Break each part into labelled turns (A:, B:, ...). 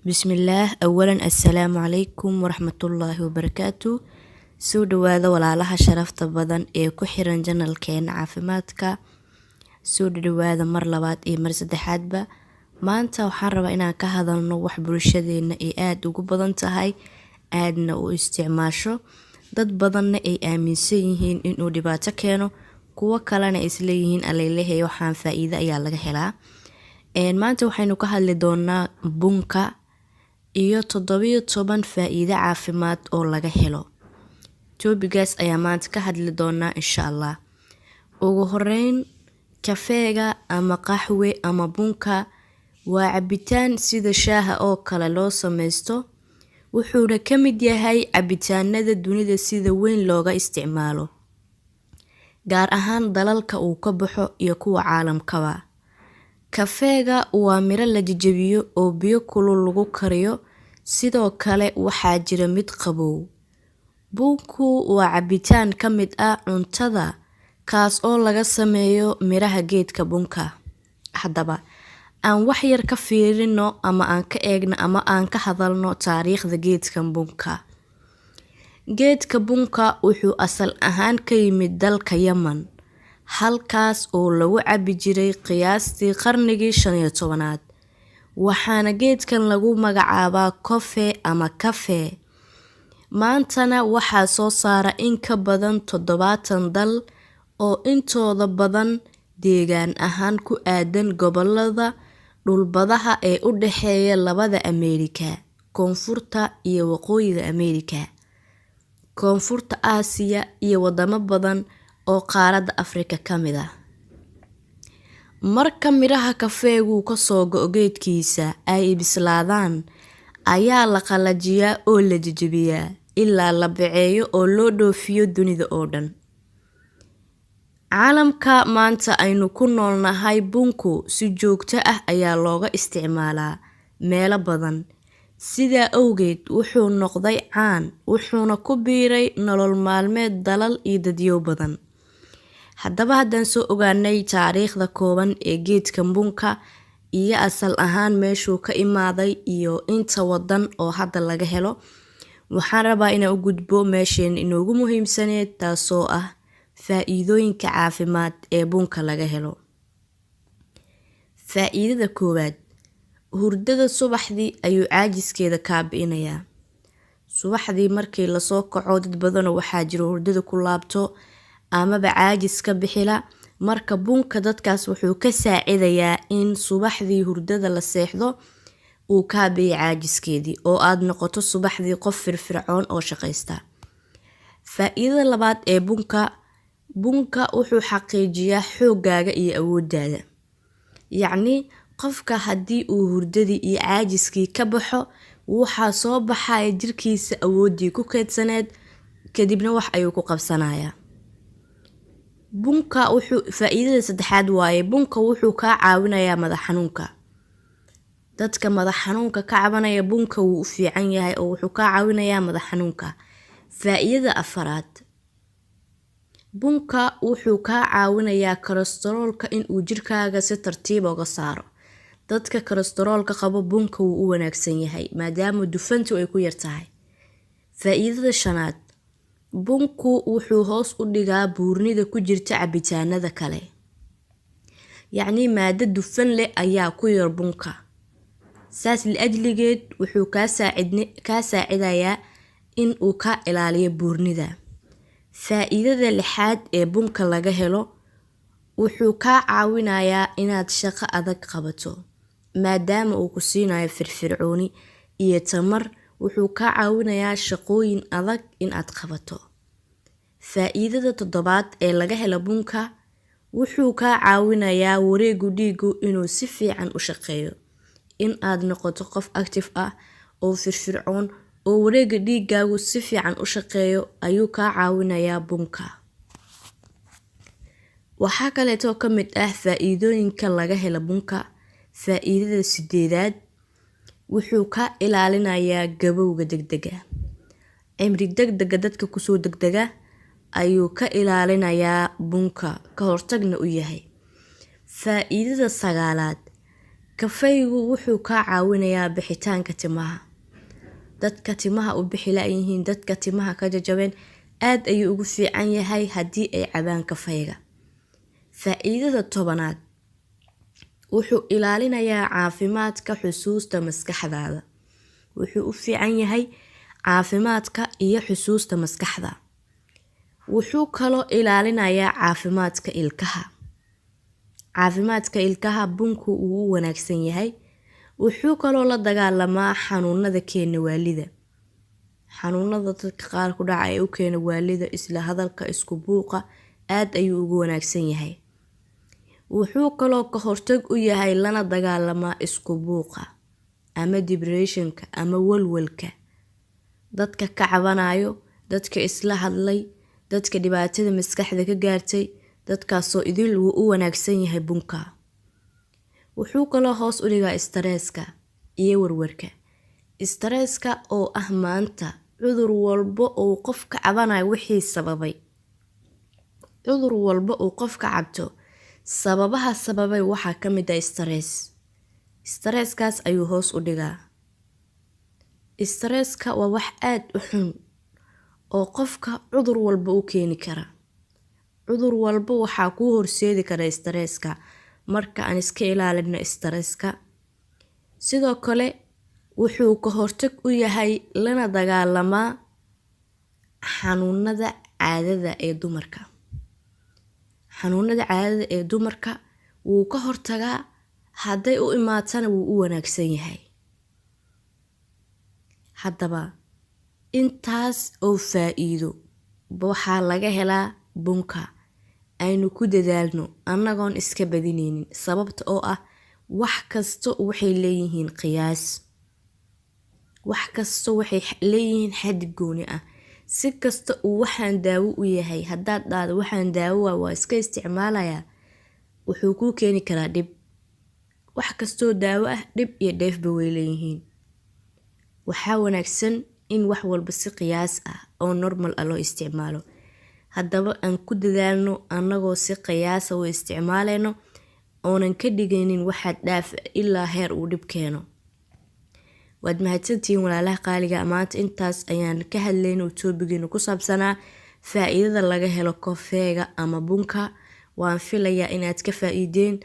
A: Bismillaah. Awalan, assalaamu calaykum waraxmatullaahi wabarakaatu. Soo dhawaada walaalaha sharafta badan ee ku xiran channelkeena caafimaadka. Soo dhawaada mar labaad iyo mar saddexaadba. Maanta waxaan rabaa inaan ka hadalno wax bulshadeena ay aada ugu badan tahay, aadna u isticmaasho, dad badanna ay aaminsan yihiin inuu dhibaato keeno, kuwo kalena isleeyihiin aleylehe waxaan faa-iido ayaa laga helaa. Maanta waxaynu ka hadli doonaa bunka iyo 17 faa-iido caafimaad oo laga helo. Topicgaas ayaa maanta ka hadli doonaa, insha Allah. Ugu horeyn, kafeega ama qaxwe ama bunka waa cabitaan sida shaaha oo kale loo sameysto, wuxuuna ka mid yahay cabitaanada dunida sida weyn looga isticmaalo, gaar ahaan dalalka uu ka baxo iyo kuwa caalamkaba. Kafeega waa miro la jajabiyo oo biyo kulul lagu kariyo, sidoo kale waxaa jira mid qabow. Bunku waa cabitaan ka mid ah cuntada, kaas oo laga sameeyo miraha geedka bunka. Haddaba aan wax yar ka fiirino ama aan ka eegno ama aan ka hadalno taariikhda geedkan bunka. Geedka bunka wuxuu asal ahaan ka yimid dalka Yaman, halkaas oo lagu cabi jiray qiyaastii qarnigii 15aad, waxaana geedkan lagu magacaabaa coffee ama kafe. Maantana waxaa soo saara in ka badan 70 dal oo intooda badan deegaan ahaan ku aadan gobolada dhulbadaha ee u dhexeeya labada Ameerika, Koonfurta iyo Waqooyiga Ameerika, Koonfurta Aasiya iyo wadamo badan oo qaaradda Afrika ka mid ah. Marka midhaha kafeegu kasoo go'o geedkiisa ay bislaadaan ayaa la qalajiyaa oo la jajabiyaa ilaa la baceeyo oo loo dhoofiyo dunida oo dhan. Caalamka maanta aynu ku noolnahay, bunku si joogto ah ayaa looga isticmaalaa meelo badan. Sidaa awgeed wuxuu noqday caan, wuxuuna ku biiray nolol maalmeed dalal iyo dadyow badan. Haddaba haddaan soo ogaanay taariikhda kooban ee geedka bunka iyo asal ahaan meeshuu ka imaaday iyo inta wadan oo hadda laga helo, waxaan rabaa inaan u gudbo meesheen inoogu muhiimsaneed, taasoo ah faa-iidooyinka caafimaad ee bunka laga helo. Faa-iidada koowaad: hurdada subaxdii ayuu caajiskeeda kaa bi'inayaa. Subaxdii markii lasoo kaco, dad badanoo waxaa jira hurdada ku laabto amaba caajis ka bixila. Marka bunka dadkaas wuxuu ka saacidayaa in subaxdii hurdada la seexdo uu kaa bi'iyo caajiskeedii oo aad noqoto subaxdii qof firfircoon oo shaqaysta. Faa-iidada labaad ee bunka: bunka wuxuu xaqiijiyaa xooggaaga iyo awooddaada. Yacni qofka haddii uu hurdadii iyo caajiskii ka baxo, waxaa soo baxaya jirkiisa awooddii ku keydsaneed, kadibna wax ayuu ku qabsanayaa. Bunka wuxuu, faa-iidada saddexaad waaye, bunka wuxuu kaa caawinayaa madax xanuunka. Dadka madax xanuunka ka cabanaya, bunka wuu u fiican yahay oo wuxuu kaa caawinayaa madax xanuunka. Faa-iidada afaraad: bunka wuxuu kaa caawinayaa kolestaroolka inuu jirkaaga si tartiib uga saaro. Dadka kolestaroolka qabo bunka wuu u wanaagsan yahay, maadaama dufantu ay ku yar tahay. Faa-iidada shanaad: bunku wuxuu hoos u dhigaa buurnida ku jirta cabitaanada kale. Yacnii maado dufan leh ayaa ku yar bunka, saas liajligeed wuxuu kaa saacidayaa in uu ka ilaaliyo buurnida. Faa-iidada lixaad ee bunka laga helo: wuxuu kaa caawinayaa inaad shaqo adag qabato, maadaama uu ku siinayo firfircooni iyo tamar. Wuxuu kaa caawinayaa shaqooyin adag in aad qabato. Faa-iidada toddobaad ee laga helo bunka: wuxuu kaa caawinayaa wareegu dhiigu inuu si fiican u shaqeeyo, in aad noqoto qof active ah oo firfircoon oo wareega dhiigaagu si fiican u shaqeeyo ayuu kaa caawinayaa bunka. Waxaa kaleetoo ka mid ah faa-iidooyinka laga helo bunka, faa-iidada sideedaad: wuxuu ka ilaalinayaa gabowga degdega. Cimri degdega dadka kusoo degdega ayuu ka ilaalinayaa bunka, ka hortagna u yahay. Faa-iidada sagaalaad: Kafeygu wuxuu kaa caawinayaa bixitaanka timaha. Dadka timaha u bixi la-yihiin, dadka timaha ka jajabeen, aad ayuu ugu fiican yahay haddii ay cabaan kafeyga. Faa-iidada 10aad, wuxuu ilaalinayaa caafimaadka xusuusta maskaxdaada. Wuxuu u fiican yahay caafimaadka iyo xusuusta maskaxda. Wuxuu kaloo ilaalinayaa caafimaadka ilkaha. Caafimaadka ilkaha bunku wuu u wanaagsan yahay. Wuxuu kaloo la dagaalamaa xanuunada keena waalida. Xanuunada dadka qaar ku dhaca ee u keena waalida, isla hadalka, isku buuqa, aad ayuu ugu wanaagsan yahay. Wuxuu kaloo ka hortag u yahay lana dagaalamaa isku buuqa ama depressionka ama walwalka. Dadka ka cabanayo, dadka isla hadlay, dadka dhibaatada maskaxda ka gaartay, dadkaasoo idil wuu u wanaagsan yahay bunka. Wuxuu kaloo hoos u dhigaa stresska iyo warwarka. Stresska oo ah maanta cudur walba uu qof ka cabanayo wixii sababay. Cudur walba uu qof ka cabto sababaha sababay waxaa ka mid ah stress. Stresskaas ayuu hoos u dhigaa. Stresska waa wax aad u xun oo qofka cudur walba u keeni kara. Cudur walba waxaa kuu horseedi kara stresska. Marka aan iska ilaalino stresska. Sidoo kale wuxuu ka hortag u yahay lana dagaalamaa xanuunada caadada ee dumarka. Xanuunada caadada ee dumarka wuu ka hortagaa, hadday u imaatana wuu u wanaagsan yahay. Haddaba intaas oo faa-iido waxaa laga helaa bunka. Aynu ku dadaalno annagoon iska badineynin, sababta oo ah wax kasta waxay leeyihiin qiyaas. Wax kasta waxay leeyihiin xaddi gooni ah. Si kasta uu waxaan daawo u yahay, haddaad dhahdo waxaan daawo waa iska isticmaalayaa, wuxuu kuu keeni karaa dhib. Wax kastoo daawo ah dhib iyo dheefba way leeyihiin. Waxaa wanaagsan in wax walba si qiyaas ah oo normal ah loo isticmaalo. Haddaba aan ku dadaalno annagoo si qiyaasa u isticmaaleyno, oonan ka dhigaynin waxaad dhaaf ilaa heer uu dhib keeno. Waad mahadsantihiin, walaalaha qaaliga. Maanta intaas ayaan ka hadlaynay oo topicgeenu ku saabsanaa faa-iidada laga helo kofeega ama bunka. Waan filayaa inaad ka faa-iideen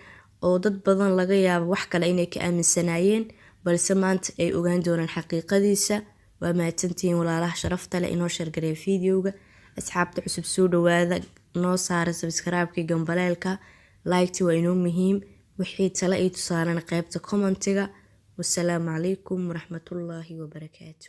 A: oo dad badan laga yaabo wax kale inay ka aaminsanaayeen, balse maanta ay ogaan doonaan xaqiiqadiisa. Waa mahadsantihiin, walaalaha sharafta leh. Inoo share gareeya videoga. Asxaabta cusub, soo dhawaada. Noo saara subscribe-kii, gambaleelka, like-ti waa inoo muhiim. Wixii tala iyo tusaalena qaybta commentiga. Wasalaamu calaykum waraxmatullaahi wabarakaatu.